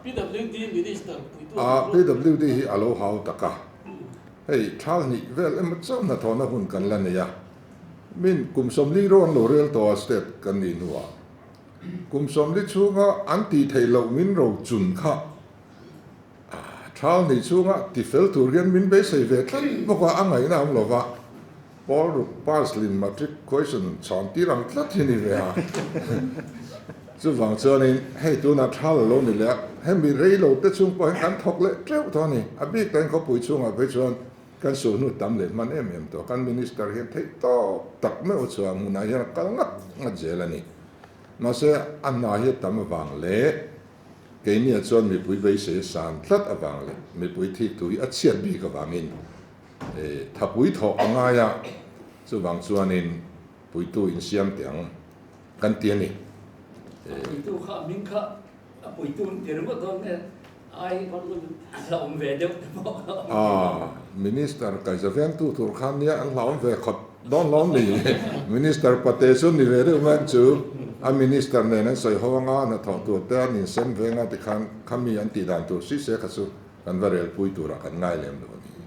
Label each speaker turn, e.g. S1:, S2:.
S1: PWD Minister puitu
S2: A PWD hi a lo hau tak a, hei thal hnih vel emaw chauh hnathawhna hun kan la nei a, min kum 40 ro an lo rel tawh a state kan nih hnuah kum 40 chhunga an tih theih loh min ro chun kha thal hnih chhunga ti fel tur hian min beisei ve tlat bawk a, a ngaihna a awm lo va. Pawl ruk pass lin matric question chhan tir ang tlat hi ni ve a. Chuvang chuanin hei tunah thal a lo ni leh a, hemi rei lo te chung pawh hian kan thawk leh teuh tawh a ni. A bik takin khawpui chhungah phei chuan kan suhnu tam leh hman em em tawh. Kan minister hian theih tawp tak meuh chuan hmunah hian a kal ngat ngat zel a ni. Mahse a hna hi a tam avang leh keiniah chuan mipui beisei a san tlat avang leh mipui thik thu hi a chhiat bik avangin Thapui thawh a ngai a, chuvang chuanin puitu insiam teh ang kan ti a ni.
S1: A puitu kha a hming kha a puitu an ti ringawt dawn nge ai hlauhawm ve deuh te pawh a awm thei lo.
S2: Minister kaihza vengtu tur khan nia an hlauhawm ve khawp dawn lawm ni. Minister pate chu ni ve deuh mai ang chu. A minister nen an sawi ho anga hnathawh tur te an insem veng a tikhan khami an tih dan tur si se kha chu kan va relpui turah kan ngai lem lo a ni.